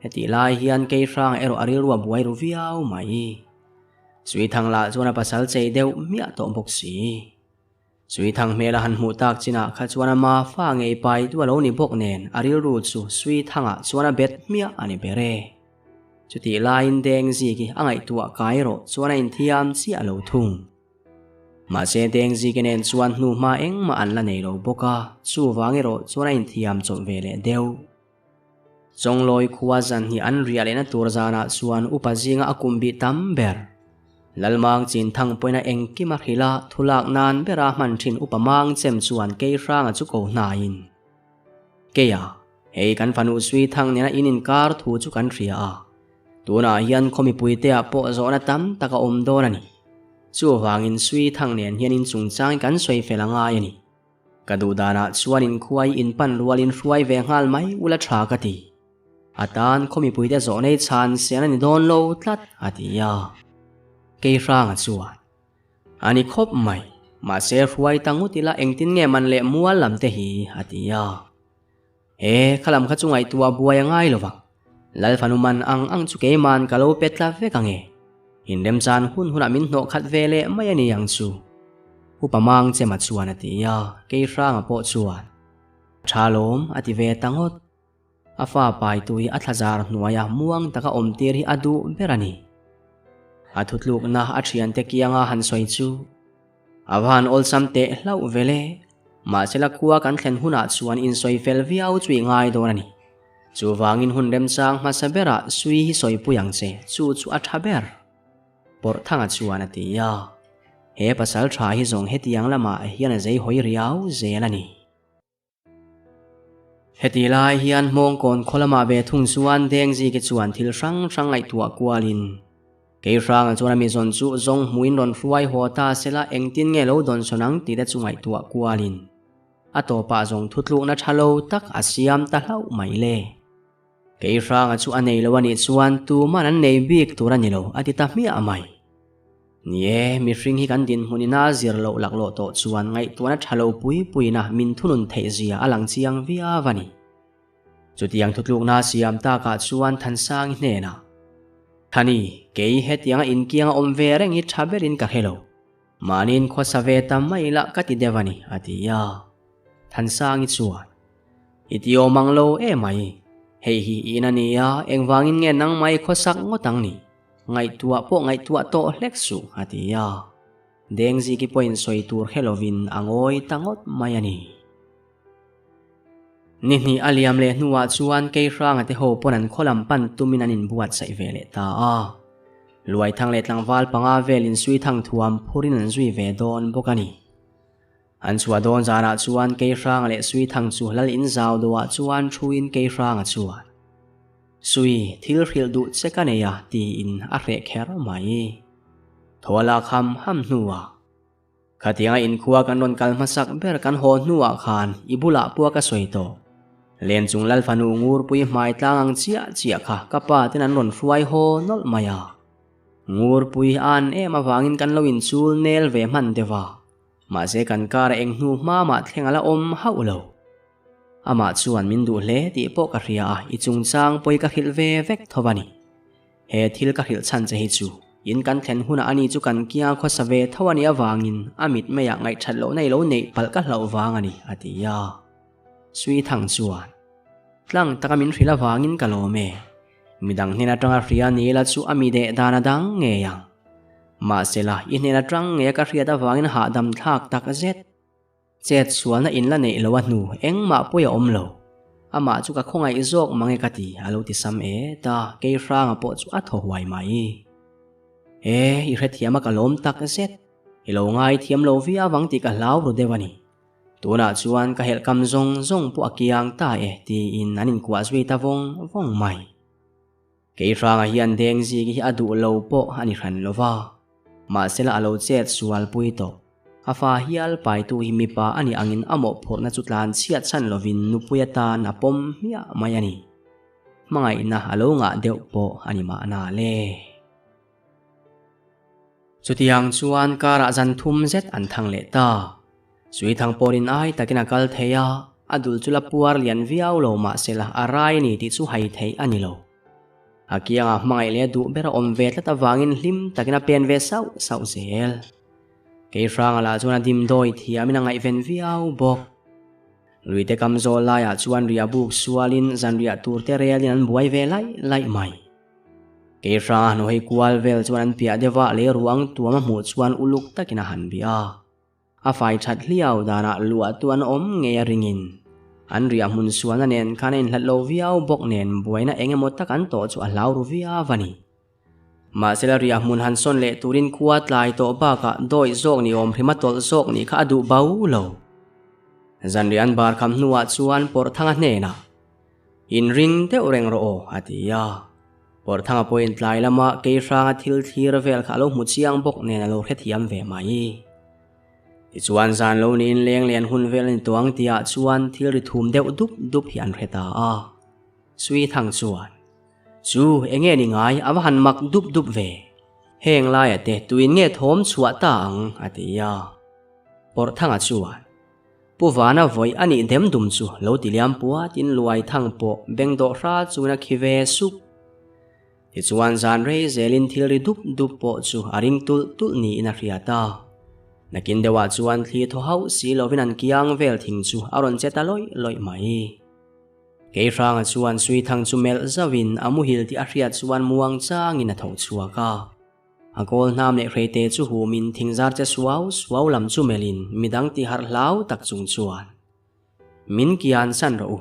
Hetih lai hian Keihranga erawh a rilru a buai ru viau mai. Suithang lah chuan a pasal chei deuh hmiah tawh bawk si. Suithang hmel a han hmuh tak chinah kha chuan ama fa ngei pai tu a lo ni bawk nen a rilru chu Suithangah chuan a bet hmiah a ni ber e. Chutih laiin Dengziki a ngaihtuah kai erawh chuan a inthiam chiah lo thung. Mahse Dengzike nen chuan hnuhma engmah an la nei lo bawk a, chuvang erawh chuan a inthiam chawlh ve leh deuh. Chawnglawi khua zan hi an riah lehna tur zanah chuan upa zinga a kum bih tam ber. Lalmang Chinthang pawhin a engkim a hrilh a, thulak nan bera hman thin upa mang chem chuan Keihranga chu ko hnaiin, Keia, hei kan fanu Suithang nena in inkar thu chu kan hria a, tunah hian khaw mipuiteah pawh zawhna tam tak a awm dawn a ni. Chuvangin Suithang nen hian in chungchang hi kan sawi fel a ngai a ni. Ka duh danah chuan inkhuai in pan rualin hruai ve nghal mai ula tha ka ti. A tan khaw mipuite zawhnei chhan sian a ni dawn lo tlat a ti a. Keihranga chuan, A ni khawp mai, mahse hruai ta ngut ila engtin nge man leh mual lam te hi a ti a. E, kha lam kha chu ngaihtuah buai a ngai lovang. Lal fanu man ang ang chu keiman ka lo pe tla vek ang e. Inremchan hun hunah min hnawh khat ve leh mai a ni ang chu. Upa Mang Chema chuan a ti a, Keihranga pawh chuan, Tha lawm, a ti ve ta ngawt. A fa pai tui a thlazar hnuaia muang taka awm tir hi a duh ber a ni. A thutlukna a thiante kianga han sawi chu a va han awlsam teh hlauh vel e. Mahsela khua kan thlen hunah chuan insawi fel viau chu i ngai dawn a ni. Chuvangin hun remchang hmasa berah sui hi sawipui ang che, chu chu a tha ber. Pawrhthanga chuan a ti a. He pasal tha hi zawng hetiang lamah hian a zei hawi riau zel a ni. Heti lai hian Hmawngkawn khaw lamah ve thung chuan Dengziki chuan thil hrang hrang ngaihtuah kualin Keihranga chuan a mi zawn chu zawng hmuin rawn hruai haw ta sela engtin nge lo dawn sawn ang tih te chu ngaihtuah kualin a tawpah zawng thutlukna tha lo tak a siam ta hlauh mai le. Keihranga chu a nei lo a nih chuan tuman an nei bik tur a ni lo a ti ta hmiah mai. Ni e, mihring hi kan dinhmun ina zir loh laklawh tawh chuan ngaihtuahna tha lo pui puiina min thunun theih zia a lang chiang viau a ni. Chutiang thutlukna siam takah chuan Thansangi hnenah, Thani, kei hetianga inkianga awm ve reng hi tha berin ka hre lo. Mahniin khawsa ve ta mai lah ka ti deuh a ni, a ti a. Thansangi chuan, I ti awm ang lo e mai. Hei hi i in a ni a, engvangin nge nangmah i khawsak ngawt ang ni? Ngaihtuah pawh ngaihtuah tawh hlek suh, a ti a. Dengziki pawhin sawi tur hre lovin a ngawi ta ngawt mai a ni. Ni hnih a liam leh hnuah chuan Keihranga te ho pawn an khaw lam pan tumin an inbuatsaih ve leh ta a. Luaithang leh tlangval panga velin Suithang thuam phurin an zui ve dawn bawk a ni. An chhuah dawn zanah chuan Keihranga leh Suithang chu lal in zau dawhah chuan thuin Keihranga chuan, Sui, thil hrilh duh che ka nei a, tiin a hreh kher mai. Thaw a lak ham ham hnuah, Khatianga inkhua kan rawn kal hmasak ber kan haw hnuah khan i bulah pua ka sawi tawh. Len chung lal fanu Ngurpui hmai tlang ang chiah chiah kha ka pa ten an rawn hruai haw nawlh mai a. Ngurpui an em avangin kan lo inchul nel ve hman deuh a. Mahse kan kar a eng hnu hma mah thleng a la awm hauh lo. Amah chuan min duh hle tih pawh ka hria a, i chungchang pawi ka hrilh ve vek tho a ni. He thil ka hrilh chhan che hi chu in kan thlen hunah ani chu kan kiang khawsa ve tho a nih avangin a mit maiah ngaihthat lohna i lo neih palh ka hlauh vang a ni, a ti a. Suithang chuan, Tlang taka min hrilh avangin ka lawm e. Midang hnen atanga hria ni la chu a mi deh dan a dang ngei ang. Mahsela, i hnen atang nge ka hriat avangin hahdam thlak tak zet. Chet sualna in la neih lo a hnu engmah pawi a awm lo. Amah chu ka khawngaih zawk mang e ka ti, a lo ti sam et a, Keihranga pawh chu a thaw huai mai. E, i hrethiam a ka lawm tak zet. I lo ngaithiam lo viau ang tih ka hlau ru deuh a ni. Tunah chuan ka helh kam zawng zawng pawh a kiang ta e tiin an inkuah zui ta vawng vawng mai. Keihranga hian Dengziki hi a duh lo pawh a ni hran lo va, mahsela a lo chet sual pui tawh. A fa hial paitu hi mipa a nih angin a mawhphurhna chu tlan chhiat chhan lovin nupui atan a pawm hmiah mai a ni. Hmangaihna a lo ngah deuh pawh a ni mahna le. Chutiang chuan karah zan thum zet an thang leh ta. Suithang pawhin ai takin a kal thei a, a dul chu la puar lian viau lo mahsela a rai a ni tih chu hai theih a ni lo. A kiangah hmangaih leh a duh ber a awm ve tlat avangin hlim takin a pen ve sauh sauh zel. Keihranga lah chuan a dimdawi thiamin a ngaihven viau bawk. Luite kam zawl laiah chuan riah buk sualin zanriah turte relin an buai ve laih laih mai. Keihranga han hawi kual vel chuan an piah deuh a, lei ruang tuam a hmuh chuan uluk takin a han bih a. A fai that hliau danah luah tu an awm ngei a ringin an riah hmun sualna nen khan a inhlat lo viau bawk nen buaina eng emaw tak an tawh chu a hlau ru viau a ni. Mahsela riah hmun han sawn leh turin khua tlai tawh bakah dawih zawk ni awm hrima tawlh zawk nih kha a duh bo lo. Zanriah an bar kham hnuah chuan Pawrhthanga hnenah, Inring deuh reng rawh aw, a ti a. Pawrhthanga pawhin tlai lama Keihranga thil thlir vel kha a lo hmu chiang bawk nen a lo hrethiam ve mai. Tichuan zan lo niin leng lian hun vel a ni tawh ang tihah chuan thil ri thum deuh dup dup hi an hre ta a. Suithang chuan. Chu, enge ni ngai, a va han mak dup dup ve. Heng laia te tuin nge thawm chhuah ta ang, a ti a. Pawrhthanga chuan, Pu Vana vawi a nih dem dum chu lo ti liam puatin Luaithang pawh beng dawh hra chuan a khi ve sup. Tichuan zan rei zelin thil ri dup dup pawh chu a ring tulh tulh niin a hriat a. Nakin deuhah chuan thli thaw hauh si lovin an kiang vel thing chu a rawn che ta lawih lawih mai. Keihranga chuan Suithang chu melh zauhin a muhil tih a hriat chuan muang changin a tho chhuak a. A kawl hnam leh hreite chu humin thingzar che suau suau lam chu melhin midang tiharh hlau tak chung chuan, Min kian san rawh u.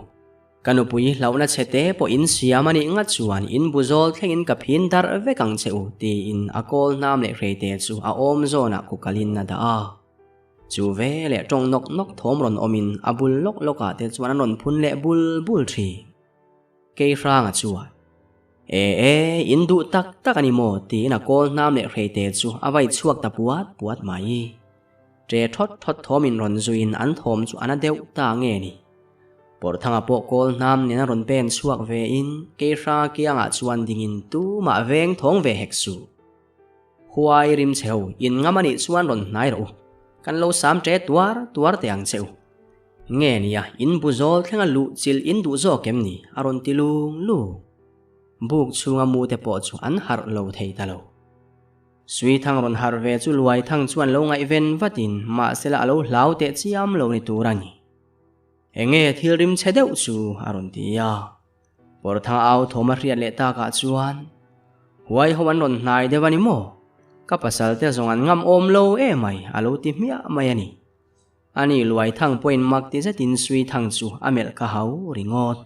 Ka nupui hlauhna chhe te pawh in siam a nih ngat chuan in bu zawl thlengin ka phin darh vek ang che u, tiin a kawl hnam leh hreite chu a awm zawnah kukalin a dah a. Chu ve leh tawng nawk nawk thawm rawn awmin a bul lawk lawkah te chuan an rawn phun leh bul bul thin. Keihranga chuan, E e, in duh tak tak a ni maw? tiin a kawl hnam leh hreite chu a vai chhuak ta puat puat mai. Ṭe thawt thawt thawm in rawn zuiin an thawm chu a na deuh ta nge ni. Pawrhthanga pawh kawl hnam nen a rawn pen chhuak vein Keihranga kiangah chuan dingin tumah veng thawng ve hek suh. Huai rim che ho, in ngam a nih chuan rawn hnai rawh u. Kan lo sam ṭe tuar tuar teh ang che u. Nge nia, in bu zawl thlenga luh chilh in duh zawk em ni? a rawn ti lung lung. Buk chhunga mu te pawh chu an harh lo thei ta lo. Suithang rawn harh ve chu Luaithang chuan lo ngaihven vatin mahsela a lo hlau teh chiam lo ni tur a ni. Enge thil rim chhe deuh chu a rawn ti a. Pawrthang au thawm a hriat leh takah chuan, Huai ho an rawn hnai deuh a ni maw? Ka pasal te zawng an ngam awm lo emai a lo ti hmiah mai a ni. Ani Luaithang pawhin mak ti zetin Suithang chu a melh ka hau ringawt.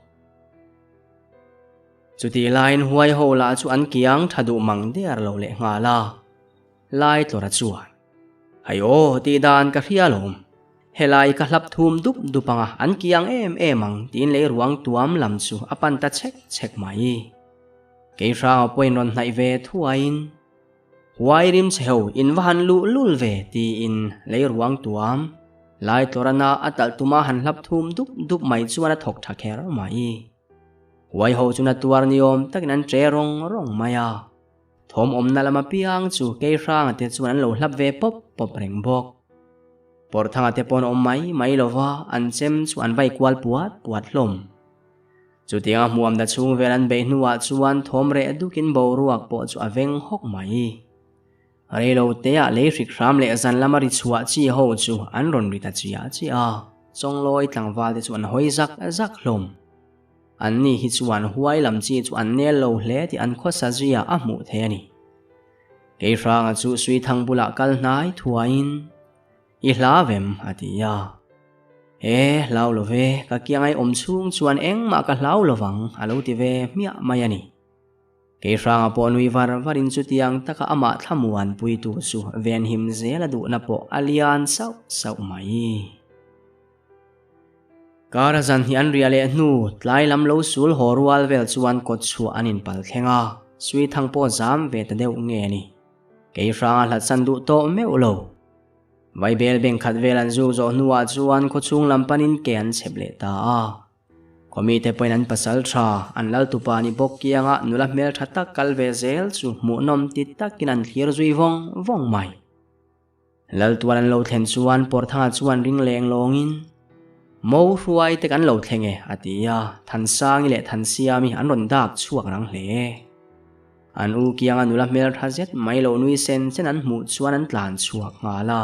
Chutih laiin huai ho lah chu an kiang tha duh mang der lo leh nghal a. Laitlawra chuan, Hai aw, tih dan ka hria alawm. Helai ka hlap thum dup dup anga an kiang em em ang tiin lei ruang tuam lam chu a pan ta chhek chhek mai. Kei hranga pawhin rawn hnaih ve thuaiin, Huai rim che ho, in va han luh lul ve tiin lei ruang tuam Laitlawrana a talh tuma han hlap thum dup dup mai chuan a thawk tha kher mai. Huai ho chu na tuar ni awm takin an che rawng rawng mai a. Thawm awmna lam apiang chu kei hranga te chuan an lo hlap ve pawp pawp reng bawk. Pawrhthanga te pawn awm mai mai lova an chem chu an vai kual puat puat hlawm. Chutianga hmuamna chhung vel an beih hnuah chuan thawm reh dukin boruak pawh chu a veng hawk mai. Reilo teah lei hrik hram leh zan lama ri chhuah chi ho chu an rawn ri ta chiah chiah a, Chawnglawi tlangval te chu an hawi zak zak hlawm. Anni hi chuan huai lam chi chu an nel lo hle tih an khawsa zuia a hmuh theih a ni. Keihranga chu Suithang bulah kal hnai thuaiin, I hla vem, a ti a. E, hlau lo ve, ka kiangai awm chhung chuan engmah ka hlau lo vang, a lo ti ve hmiah mai a ni. Keihranga pawh nui var varin chutiang taka amah thlamuan puitu chu venhim zel a duhna pawh a lian sauh sauh mai. Kar a zan hi an riah leh hnu, tlai lam lo sul haw rual vel chuan kawt chhuah an inpal thleng a, Suithang pawh zam ve ta deuh nge a ni. Kei hranga hlat san duh tawh meuh lo. Vaibel beng khat vel an zuk zawh hnuah chuan khawchhung lam panin ke an chhep leh ta a. Khawmite pawhin an pasal tha, an lal tupa ni bawk kianga nula hmeltha tak kal ve zel chu hmuhnawm ti takin an thlir zui vawng vawng mai. Laltual an lo thlen chuan Pawrthanga chuan ring leng lawngin, Mo hruai te kan lo thleng e, a ti a, Thansangi leh Thansiami an rawn dak chhuak rang hle. An u kianga nula hmeltha zet mai lo nui sen sen an hmuh chuan an tlan chhuak nghal a.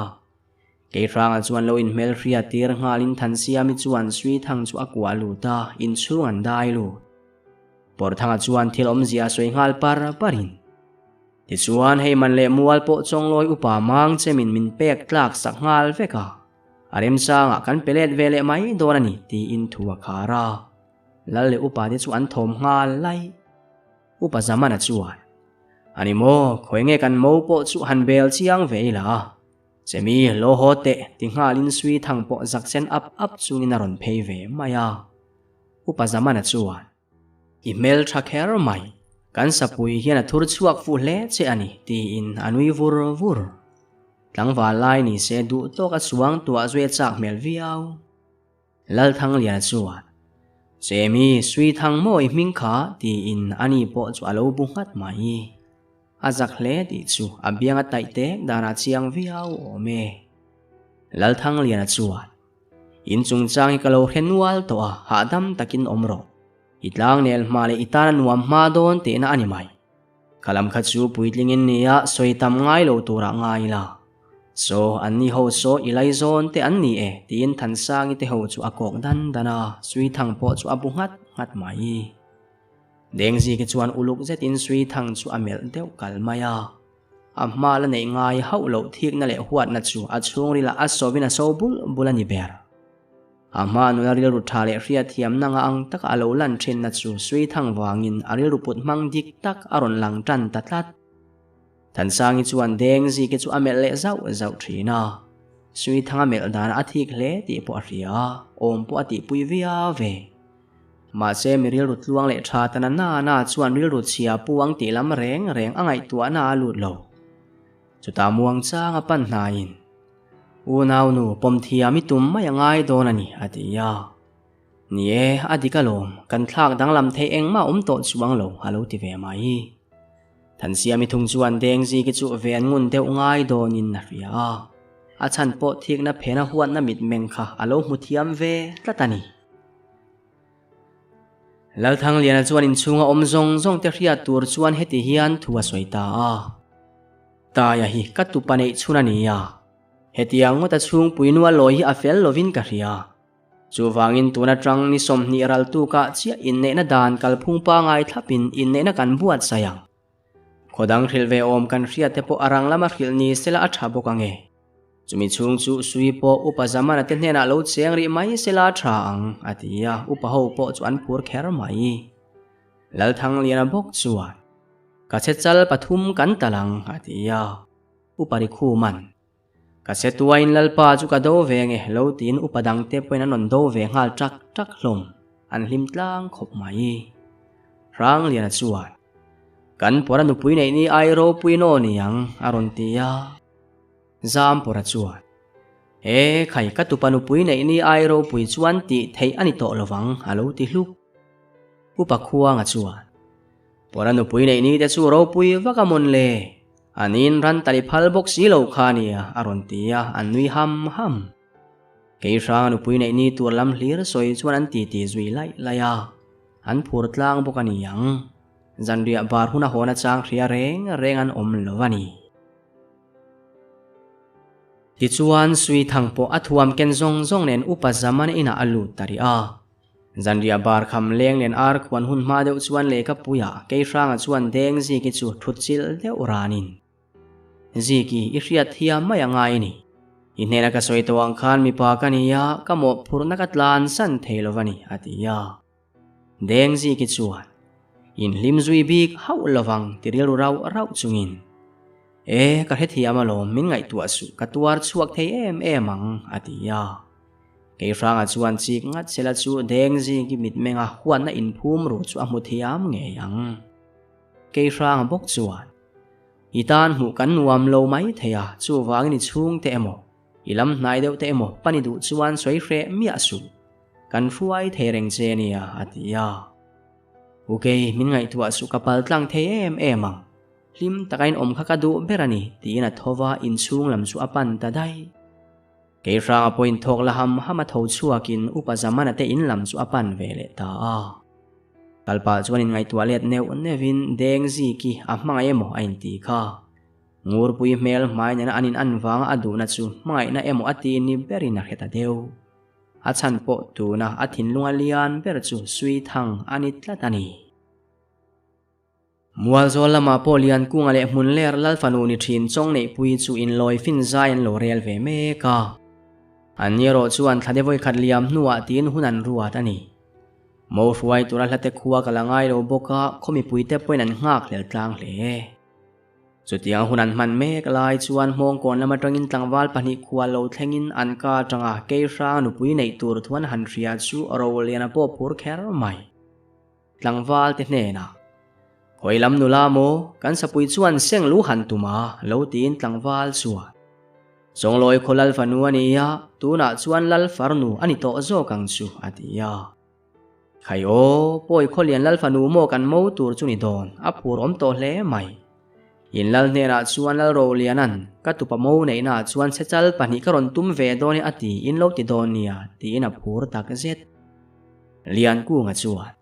Keihranga chuan lo inhmelhriat tir nghalin Thansiami chuan Suithang chu a kuah lut a, inchhung an dai lut. Pawrthanga chuan thil awmzia a sawi nghal par parin, Tichuan hei man leh mual pawh Chawnglawi upa mang chemin min pek tlak sak nghal vek a, a remchangah kan pe let ve leh mai dawn a ni tiin thu a khar a. Lal leh upa te chu an thawm nghal lai. Upa Zamana chuan, A ni maw, khawi nge kan mo pawh chu han bel chiang ve ila a, chemi lo haw teh ti nghalin Suithang pawh zak sen ap ap chungin a rawn phei ve mai a. Upa Zamana chuan, I hmel tha kher mai, kan sapui hian a thur chhuak fuh hle che a ni, tiin a nui vur vur. Tlangval lai ni se duh tawk a chuang tuah zui a chak hmel viau. Lalthangliana chuan, Chemi, Suithang maw i hming kha? tiin ani pawh chu a lo bu nghat mai. A zak hle tih chu a biang a taih tek danah chiang viau awm e. Lalthangliana chuan, In chungchang hi ka lo hre nual tawh a, hahdam takin awm rawh. I tlangnel hma leh i tan a nuam hma dawn tihna a ni mai. Ka lam kha chu puitlingin nia sawi tam ngai lo turah ngai ila. Saw, anni ho saw i laizawn te an ni e, tiin Thansangi te ho chu a kawk dan dan a, Suithang pawh chu a bu nghat nghat mai. Dengziki chuan uluk zetin Suithang chu a melh deuh kal mai a. A hma la neih ngai hauh loh thikna leh huatna chu a chhungrilah a sawin a so bul bul a ni ber. A hma nula rilru tha leh hriatthiamna nga ang taka a lo lan thinna chu Suithang vangin a rilru put hmang dik tak a rawn lang tan ta tlat. Thansangi chuan Dengziki chu a melh leh zauh zauh thin a, Suithanga melh dan a thik hle tih pawh a hria a, awm pawh a tihpui viau ve. Mahse mi rilru tluang leh tha ta na na na chuan rilru chhia puang tih lam reng reng a ngaihtuahna a lut lo. Chutah muang chang a pan hnaiin, Unau nu, pawm thiam i tum mai a ngai dawn a ni, a ti a. Ni e, a dik alawm, kan thlak danglam theih engmah awm tawh chuang lo, a lo ti ve mai. Thansiami thung chuan Dengziki chu ven ngun deuh ngai dawnin a hria a, a chhan pawh thikna phena huatna mitmeng kha a lo hmu thiam ve tlat a ni. Lalthangliana chuan inchhunga awm zawng zawng te hriat tur chuan heti hian thu a sawi ta a, Taia hi ka tupa neih chhun a ni a, hetiang ngawta chhungpui nua lawi hi a fel lovin ka hria. Chuvangin tun atang ni 20 ral tukah chiah inneihna dan kalphung pangai thlapin inneihna kan buatsaih ang. Khawdang hrilh ve awm kan hriat te pawh a rang lama hrilh ni sela a tha bawk ange. Chumi chhung chu Sui pawh Upa Zamana te hnenah lo cheng rih mai sela tha ang, a ti a, upa ho pawh chu an phur kher mai. Lalthangliana bawk chuan, Ka che chal pathum kan tal ang, a ti a, Upa Rikhuman, Ka che tuain Lalpa chu ka do ve nge lo tiin upa dangte pawhin an rawn do ve nghal ṭak ṭak hlawm, an hlim tlang khawp mai. Hrangliana chuan, Kan pawra nupui neih ni ai ropui naw ni ang, a rawn ti a. Zampawra chuan, E khai, ka tupa nupui neih ni ai ropui chuan tih theih a ni tawh lovang, a lo ti hluk. Upa Khuanga chuan, Pawra nupui neih ni te chu ropui vak a mawn le, an in ran tali phal bawk si lo kha nia, a rawn ti a, an nui ham ham. Keihranga nupui neih ni tur lam hlir sawi chuan an titi zui laih laih a, an phur tlang bawk a ni ang. Zanriah bar huna hawn achang hria reng reng an awm lo a ni. Tichuan, Suithang pawh a thuam ken zawng zawng nen Upa Zamana inah a lut ta rih a. Zanriah bar kham leng nen ar khuan hun hma deuh chuan lehkhapuiah Keihranga chuan Deng Ziki chu thut chilh deuh ranin, Ziki, i hriat thiam mai a ngai a ni. I hnena ka sawi tawh ang khan mipa ka ni a, ka mawhphurhna ka tlansan thei lo va ni, a ti a. Deng Ziki chuan, Inhlim zui bik hauh lovang ti rilru rauh rauh chungin, E, ka hrethiam alawm, min ngaihtuah suh, ka tuar chhuak thei em em ang, a ti a. Keihranga chuan chik ngat sela chu Deng Ziki mitmenga huatna inphum ru chu a hmu thiam ngei ang. Keihranga bawk chuan, I tan hmuh kan nuam lo mai thei a, chuvangin i chhungte emaw, i lam hnai deuh te emaw pan i duh chuan sawi hreh miah suh. Kan hruai thei reng che nia, a ti a. Ok, min ngaihtuah suh ka pal tlang thei em em ang. Hlim taka inawm kha ka duh ber a ni, tiin a tho va, inchhung lam chu a pan ta daih. Keihranga pawhin thawk la ham ham a tho chhuakin Upa Zamana te in lam chu a pan ve leh ta a. Kalpah chuan inngaihtuah let neuh neuhin Deng Ziki a hmangaih emaw a inti kha. Ngurpui hmel hmai nena an in an vanga a duhna chu hmangaihna emaw a ti ni berin a hre ta deuh. A chhan pawh tuna a thinlunga lian ber chu Suithang a ni tlat a ni. Mualzawl lamah pawh Liankunga leh Hmunler Lalfanu ni thin Chawngneihpuii chu inlawi fin zai an lo rel ve mek a. Anni erawh chuan thlade vawikhat liam hnuah tiin hun an ruat a ni. Mo hruai tura hlate khua ka la ngai lo bawk a, khaw mipuite pawhin an nghak hlel tlang hle. Chutiang hun an hman mek lai chuan Hmawngkawn lam atangin tlangval pahnih khua lo thlengin an ka atanga Keihrang nupui neih tur thu an han hria chu Roliana pawh phur kher mai. Tlangval te hnenah, Khawi lam nula maw, kan sapui chuan seng lu han tum a, lo tiin tlangval chuan, Chawnglawi khaw lal fanu a ni a, tunah chuan lal farnu a ni tawh zawk ang chu, a ti a. Khai aw, pawi khawlian lal fanu maw kan mo tur chu ni dawn, a phur awm tawh hle mai. In lal hnenah chuan Lal Rolianan, ka tupa mo neihnaah chuan chechal pahnih ka rawn tum ve dawn e a ti in lo ti dawn nia, tiin a phur tak zet. Liankunga chuan,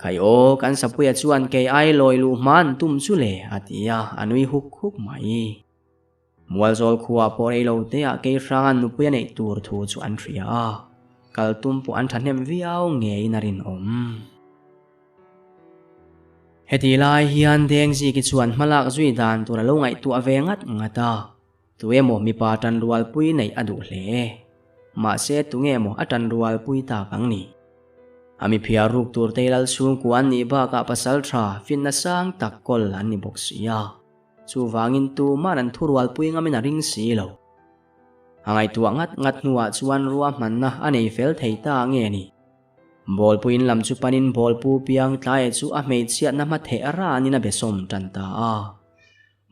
Khai aw, kan Sapuia chuan kei ai lawi luh hma an tum chu le, a ti a, a nui huk huk mai. Mualzawl khua pawh rei lo teah Keihranga nupui a neih tur thu chu an hria a, kal tum pawh an thahnem viau ngeiin a rinawm. Heti lai hian Dengziki chuan hmalak zui dan tur a lo ngaihtuah ve ngat ngat a, tuemaw mipa tanrualpui neih a duh hle. Mahse tunge maw a tanrualpui tak ang ni? A mi phiar ruk tur te lal chhungkua an nih bakah pasal tha finna sang tak kawl an ni bawk si a, chuvangin tuman an thurualpui ngamin a ring si lo. A ngaihtuah ngat ngat hnuah chuan ruahmanna a nei fel thei ta nge ni? Bawlpuiin lam chu panin Bawlpu piang tlai chu a hmeichhiatna hma theh ranin a be sawm tan ta a.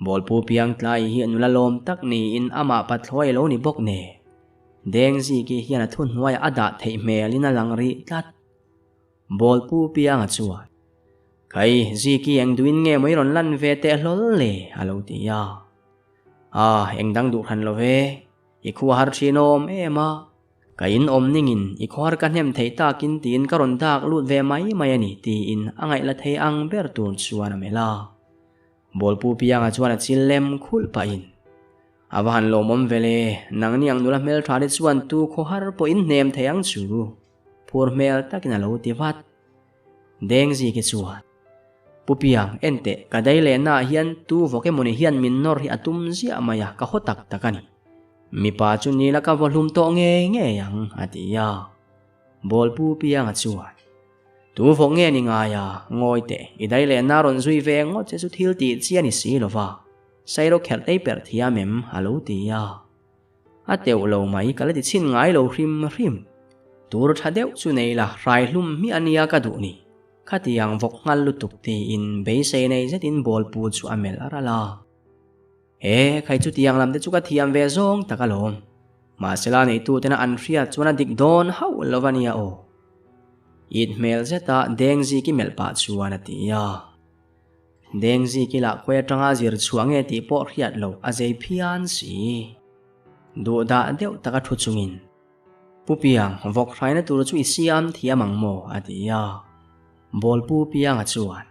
Bawlpu piang tlai hi nula lawm tak niin amah pathlawi a lo ni bawk nen. Dengziki hian a thuhnuaiah a dah theih hmelin a lang rih tlat. Bawlpu pianga chuan, Khai, Ziki eng duhin nge maw i rawn lan ve teh hlawl le? a lo ti a. Ah, eng dang duh hran lo ve. I khua har thin awm em a. Ka in awm ningin i khuar ka hnem theih takin tiin ka rawn dak lut ve mai mai a ni tiin a ngaihla thei ang ber tur chuan a melh a. Bawlpu pianga chuan a chil lem khulh pahin, A va han lawmawm ve le, nangni ang nula hmeltha te chuan tu khawhar pawh in hnem thei ang chu, phur hmel takin a lo ti vat. Dengziki chuan, Pu Piang, en teh, ka dai lehnaah hian tu vawk emawni hian min nawr hi a tum ziah mai a, ka haw tak tak a ni. Mipa chu nila ka vaw hlum tawh ngei ngei ang, a ti a. Bawlpu Pianga chuan, Tu vawk nge ni ngai a, ngawi teh, i dai lehna rawn zui ve ngawt che chu thil tih chi a ni si lo va, Sairo kherh tei perh thiam em? a lo ti a. A teuh lo mai, ka la ti chhin ngai lo hrim hrim. Tur tha deuh chu nei la, hrai hlum hmiah a nia ka duh ni. Khatiang vawk nghal lutuk tiin beisei nei zetin Bawlpu chu a melh ral a. He, khai chutiang lam te chu ka thiam ve zawng tak alawm. Mahsela neitu tena an hriat chuan a dik dawn hauh lo a nia aw. It hmel zeta Dengziki melh pah chuan a ti a. Dengziki lah khawi atanga zir chhuah nge tih pawh hriat loh a zei phian si. Duhdah deuh taka thu chungin, Pu Piang, vawk hraina tur chu i siam thiam ang maw? a ti a. Bawlpu Pianga chuan,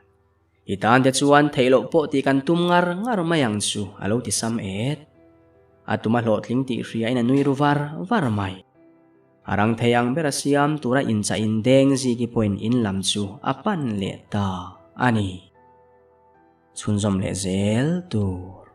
I tan te chuan theih loh pawh tih kan tum ngar ngar mai ang chu, a lo ti sam et. A tum a hlawhtling tih hriain a nui ru var var mai. A rang thei ang ber a siam tura inchah in deng ziki pawhin in lam chu a pan leh ta a ni. Chhunzawm leh zel tur.